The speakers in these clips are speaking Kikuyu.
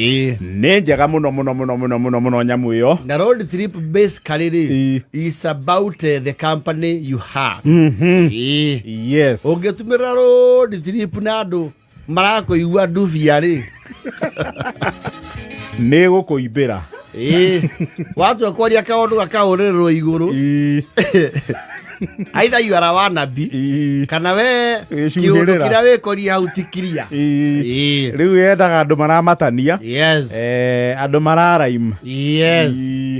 Nĩ njega mũno mũno mũno mũno mũno mũno nyamũ ĩyo. Na road trip basically rĩ, is about the company you have. Ĩĩ. Ũngĩtumĩra road trip na andũ marakũigua ndubia rĩ, Nĩ gũkũimbĩra. Ĩĩ, watua kwaria kaũndũ gakaũrĩrĩrwo igũrũ, either you are a wannabe kana we Wĩcuhĩrĩra. kĩũndũ kĩrĩa wĩkoria hau ti kiria. Ĩĩ. Rĩu yendaga andũ maramatania, andũ mararaim.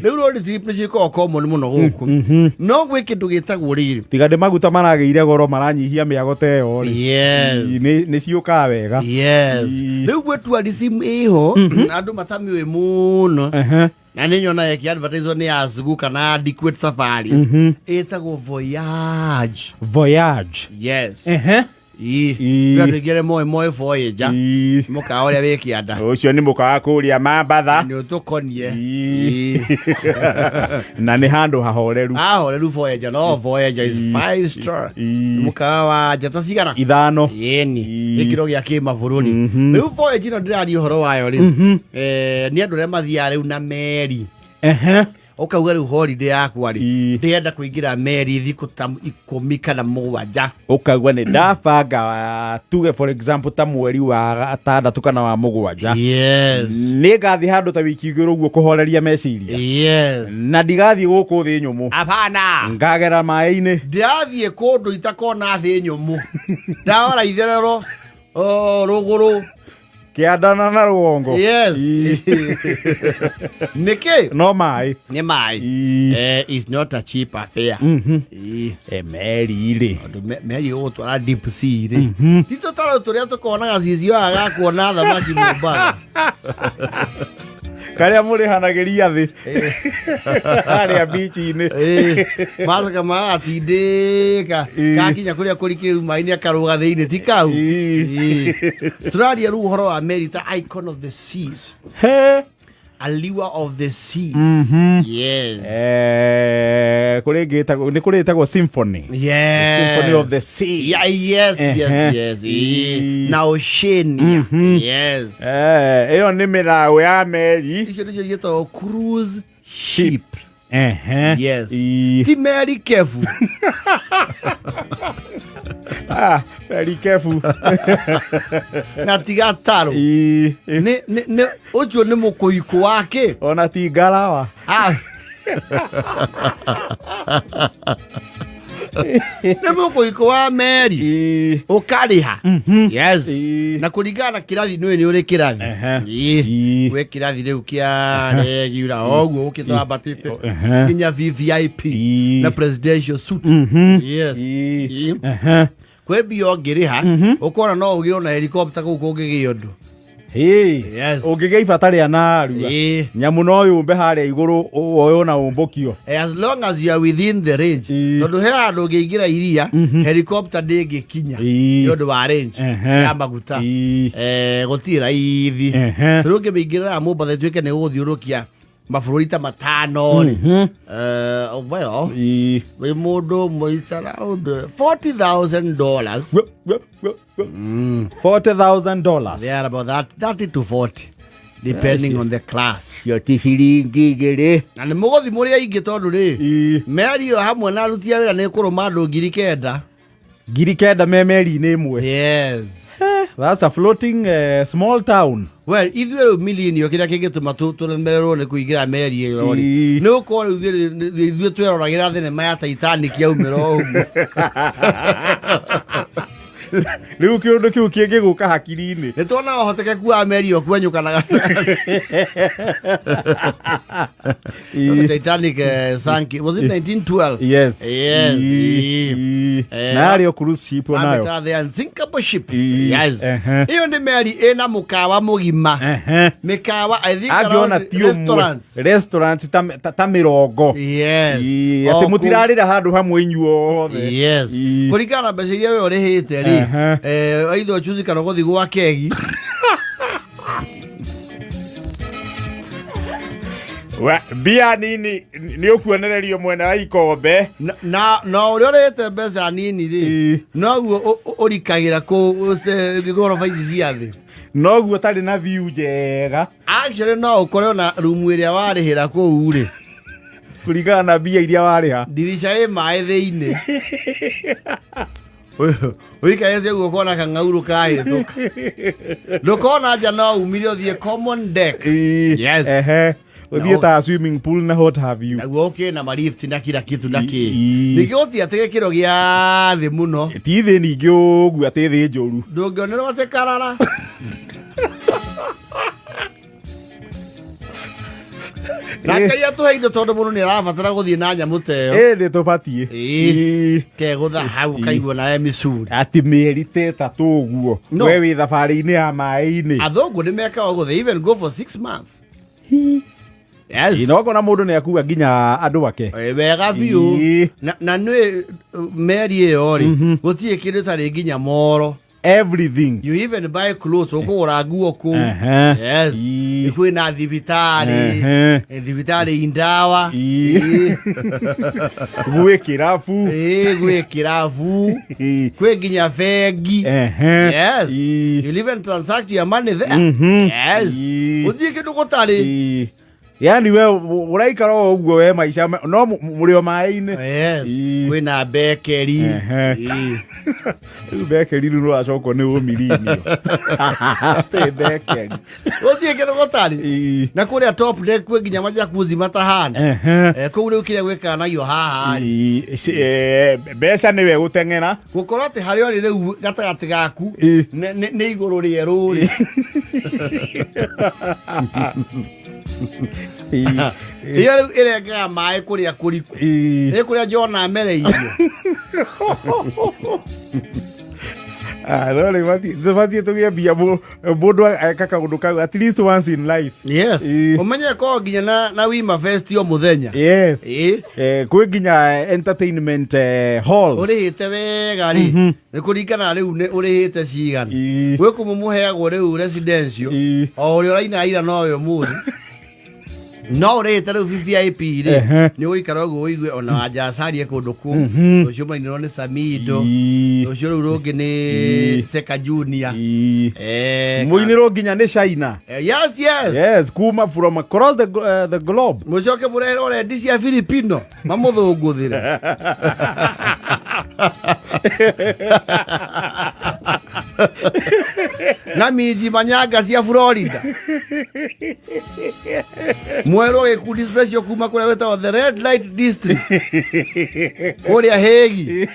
Rĩu road trip nĩ ciĩkoragwo common mũno gũkũ, no gwĩ kĩndũ gĩtagwo rĩrĩ. Tiga ndĩ maguta maragĩire goro maranyihia mĩago ta ĩyo rĩ. Nĩ ciũkaga wega. Rĩu gwĩ tourism ĩho andũ matamĩũĩ mũno, na nĩ nyonaga ĩkĩ-advertiswo nĩ Azgu kana Adequate Safaris, ĩtagwo Voyage. Voyage. Yes. Ii. Ĩĩ. Andũ aingĩ arĩa moĩ Voyager, mũkawa ũrĩa wĩ kĩanda. Ũcio nĩ mũkawa kũrĩa Mambatha. Nĩ ũtũkonie. Na nĩ handũ hahoreru. Ahoreru Voyager, no Voyager is five star. Mũkawa wa njata cigana? 5. Ĩni. Gĩkĩro gĩa kĩmabũrũri. Rĩu Voyage ĩno ndĩraria ũhoro wayo rĩ, nĩ andũ arĩa mathiaga rĩu na meri. Ũkauga rĩu holiday yakwa rĩ, ndĩrenda kũingĩra meri thikũ ta 17. Ũkauga nĩ ndabanga tuge for example ta mweri wa gatandatũ kana wa 7. Nĩ ngathiĩ handũ ta wiki 2 ũguo kũhoreria meciria. Na ndigathiĩ gũkũ thĩ nyũmũ. Hapana. Ngagera maĩ-inĩ. Ndĩrathiĩ kũndũ itakona thĩ nyũmũ. Ndawara itherero rũgũrũ. Kĩandana na rũgongo. Nĩkĩ? No maĩ. Nĩ maĩ. It's not a cheap affair. Meri rĩ. Tondũ meri ĩgũgũtwara deep sea rĩ. Ti tũtarũ tũrĩa tũkonaga cicio haha ga kuona thamaki Mombatha. Karĩa mũrĩhanagĩria thĩ. Harĩa beach-inĩ. Macoka magatindĩka gakinya kũrĩa kũrikĩru maĩ-inĩ akarũga thĩinĩ, ti kau. Tũraria rĩu ũhoro wa meri ta icon of the seas. Allure of the seas. Yes. Kũrĩ ĩngĩ ĩtagwo, nĩ kũrĩ ĩtagwo symphony. Symphony of the sea. Yeah, yes, yes, yes. Na Oceania. Yes. Ĩyo nĩ mĩraũ ya meri. Icio nĩcio ciĩtagwo cruise ship. Yes. Ti meri kebu. Meri kebu. Na ti gatarũ. Nĩ ũcio nĩ mũkũikũ wake. Ona ti ngarawa. Nĩ mũkũikũ wa meri. Ũkarĩha. Yes. Na kũringana na kĩrathi nĩ nĩ ũrĩ kĩrathi. Gwĩ kĩrathi rĩu kĩa regular ũguo ũkĩte wambatĩte nginya VVIP na presidential suite. Yes. Kwĩ mbia ũngĩrĩha ũkona no ũgĩrwo na helicopter kũu kũngĩgĩa ũndũ. Yes. Ũngĩgĩa ibata rĩa narua. Nyamũ no yũmbe harĩa igũrũ woywo na ũmbũkio. As long as you are within the range. Tondũ he handũ ũngĩingĩra iria, helicopter ndĩngĩkinya nĩ ũndũ wa range ya maguta. Gũtirĩ raithi. Rĩu ũngĩmĩingĩrĩra Mombatha ĩtuĩke nĩ gũgũthiũrũkia mabũrũri ta 5 rĩ. Well, wĩ mũndũ ũmwe is around $40,000. $40,000. They are about that, 30 to 40 depending on the class. Cio ti ciringi 2. Na nĩ mũgũthi mũrĩ aingĩ tondũ rĩ, meri ĩyo hamwe na aruti a wĩra nĩ ĩkũrũma andũ 9,000. 9,000 me meri-inĩ ĩmwe. Yes. That's a floating small town. Well, ithuĩ rĩu millennial kĩrĩa kĩngĩtũma tũremererwo nĩ kũingĩra meri ĩyo rĩ, nĩ gũkorwo rĩu ithuĩ tweroragĩra thenema ya Titanic yaumĩra o ũguo. Rĩu kĩũndũ kĩu kĩngĩgũka hakiri-inĩ. Nĩ tuona ũhotekeku wa meri ĩyo kwenyũka na gatagatĩ. The Titanic sank, was it 1912? Yes. Yes. Na yarĩ o cruise ship o nayo. Mamĩtaga the unsinkable ship. Yes. Ĩyo nĩ meri ĩna mũkawa mũgima. Mĩkawa, I think Angĩona around ti ũmwe. restaurants. Restaurants ta 80. Yes. Atĩ O mũtirarĩra handũ hamwe inyuothe. Yes. Kũringana na mbeca iria we ũrĩhĩte rĩ, either ũchuzi kana ũgũthiĩ gwa kegi. Mbia nini nĩ ũkuonererio mwena wa ikombe. Na ũrĩa ũrĩhĩte mbeca nini rĩ, noguo ũrikagĩra kũu goroba ici cia thĩ. Noguo tarĩ na view njega. Actually no ũkore ona rumu ĩrĩa warĩhĩra kũu rĩ, kũringana na mbia iria warĩha, ndirica ĩ maĩ thĩinĩ, ũikarĩte ũguo ũkona kang'aurũ kahĩtũka, ndũkona nja, no umire ũthiĩ common deck. Yes. Ehe, ũthiĩ ta swimming pool na what have you. Naguo ũkĩ na malift na kila kitu na kĩ. Ii. Ningĩ gũtirĩ atĩ gĩkĩro gĩa thĩ mũno. Ti thĩ ningĩ ũguo atĩ thĩ njũru. Ndũngĩonerwo atĩ karara na Ngai atũhe indo, tondũ mũndũ nĩ arabatara gũthiĩ na nyamũ ta ĩyo. Ĩ, nĩ tũbatiĩ. Ĩĩ. Kegũtha hau kaiguo nawe micuri. Atĩ mĩeri ta 3 ũguo. No. We wĩ thabarĩ-inĩ ya maĩ-inĩ. Athũngũ nĩ mekaga ũguo, they even go for 6 months. Yes. Nokona mũndũ nĩ akua nginya andũ ake. Wega biũ. Na nĩ meri ĩyo rĩ, gũtirĩ kĩndũ tarĩ nginya moro. Everything. You even buy clothes, ũkũgũra nguo kũu. Yes. Kwĩna thibitarĩ. Thibitarĩ indawa. Gwĩ kĩrabu. Ĩĩ, gwĩ kĩrabu, kwĩ nginya bengi. Yes. You'll even transact your money there. Yes. Gũtirĩ kĩndũ gũtarĩ. Yani we ũraikara o ũguo we maica no mũrĩ o maĩ-inĩ. Yes. Kwĩna bakery. Rĩu bakery rĩu nĩwacokwo nĩ ũmirinio tĩ bakery. Gũtirĩ kĩndũ gũtarĩ. Na kũrĩa top deck kwĩ nginya majacuzzi matahana. Kũu rĩu kĩrĩa gwĩkanagio haha rĩ, Mbeca nĩwe gũteng'era. Gũkorwo atĩ harĩa ũrĩ rĩu gatagatĩ gaku nĩ igũrũ rĩerũ rĩ. Ĩyo rĩu ĩrengaga maĩ kũrĩa kũriku. Ĩ kũrĩa Jona amereirio. Ah, no rĩ tũbatiĩ tũgĩe mbia mũndũ eka kaũndũ kau at least once in life. Yes. Ũmenye korwo nginya na Wima Fest o mũthenya. Yes. Kwĩ nginya entertainment halls. Ũrĩhĩte wega rĩ, nĩ kũringana rĩu nĩ ũrĩhĩte cigana. Gwĩ kũmwe mũheagwo rĩu residential, o ũrĩa ũraina ira nowe ũmũthĩ, no ũrĩhĩte rĩu VVIP rĩ, nĩ ũgũikara ũguo ũigue ona wanja acarie kũndũ kũu. Rũciũ mainĩrwo nĩ Samido. Rũciũ rũu rũngĩ nĩ Seka Junior. Mũinĩrwo nginya nĩ China. Yes. Yes, kuma from across the globe. Mũcoke mũreherwo rendi cia Filipino mamũthũngũthĩre. Na minji manyanga cia Florida, mwerwo gĩkundi special kuma kũrĩa wĩtagwo the Red Light District kũrĩa Hegi.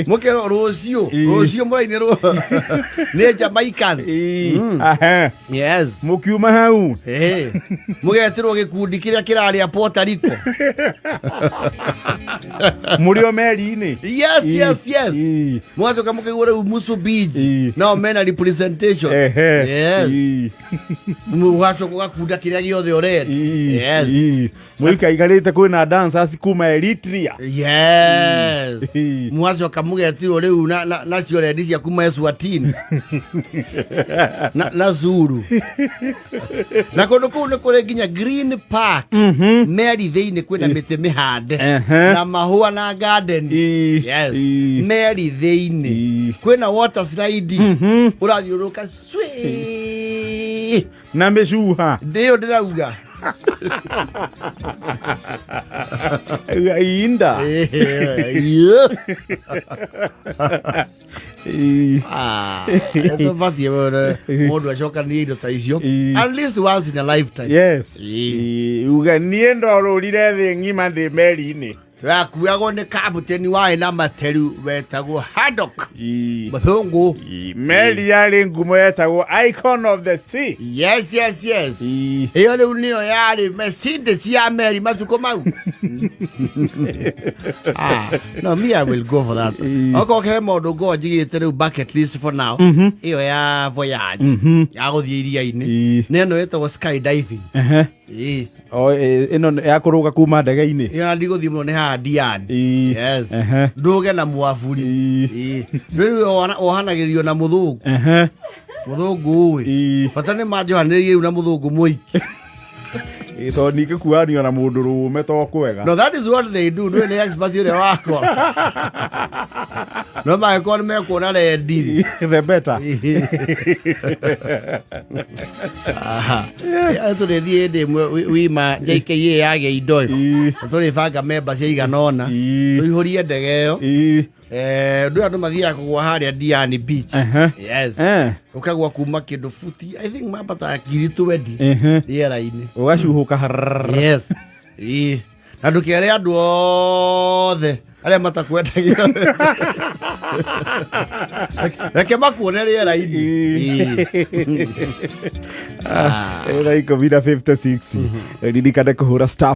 Mũkerwo rũciũ, rũciũ mũrainĩrwo nĩ Jamaicans. Yes. Mũkiuma hau, Mũgetĩrwo gĩkundi kĩrĩa kĩrarĩa Puerto Rico. Mũrĩ o meri-inĩ. Yes. Mũgacoka mũkaigua rĩu Msumbiji nao mena representation. Yes. Mũgacoka ũgakunda kĩrĩa gĩothe ũrenda. Yes. Mũikaikarĩte kwĩna dancers kuma Eritrea. Yes. Mũgacoka mũgetirwo rĩu nacio rendi cia kuma Eswatini na Zuru, na kũndũ kũu nĩ kũrĩ nginya green park meri thĩinĩ, kwĩna mĩtĩ mĩhande na mahũa na garden. Yes. Meri thĩinĩ kwĩna water slide, ũrathiũrũrũka swi. Na mĩcuha. Ndĩyo ndĩrauga. Inda. Tũbatiĩ mũndũ acokanie indo ta icio at least once in a lifetime. Yes. Uga niĩ ndorũrire thĩ ng'ima ndĩ meri-inĩ. Tũrakuagwo nĩ kapteni warĩ na materu wetagwo Haddock. Mũthũngũ. Meri yarĩ ngumo yetagwo Icon of the Sea. Yes. Ĩyo rĩu nĩyo yarĩ Mercedes ya meri matukũ mau. Ah, no, me, I will go for that. Okorwo he maũndũ ngorwo njigĩte rĩu bucket list for now, ĩyo ya voyage ya gũthiĩ iria-inĩ, nĩ ĩno ĩtagwo skydiving. O, ĩno ya kũrũga kuma ndege-inĩ. Ĩyo ndigũthiĩ mũno nĩ haha Diani. Yes. Ndũge na mwaburi. Rĩu wohanagĩrio na mũthũngũ. Mũthũngũ ũĩ bata nĩ manjohanĩrĩrie rĩu na mũthũngũ mũingĩ. Tondũ ningĩ kuanio na mũndũ rũme to kwega. No, that is what they do. Nĩ expert ũrĩa wakora. No mangĩkorwo nĩ mekuona rendi. The better. Aha. Tũrĩthiĩ hĩndĩ ĩmwe wima JKA yagĩa indo ĩ. Tũrĩbanga memba ciigana ũna. Tũihũrie ndege ĩyo. Ndũ andũ mathiaga kũgwa harĩa Diani Beach. Yes. Ũkagwa kuma kĩndũ futi, I think mambataga 20,000 rĩera-inĩ. Ũgacuhũka harrrr. Yes. Ĩĩ. Na ndũkere andũ othe arĩa matakwendagĩra. Reke makuone rĩera-inĩ. Ĩĩ. Thaa 10:56, ririkane kũhũra star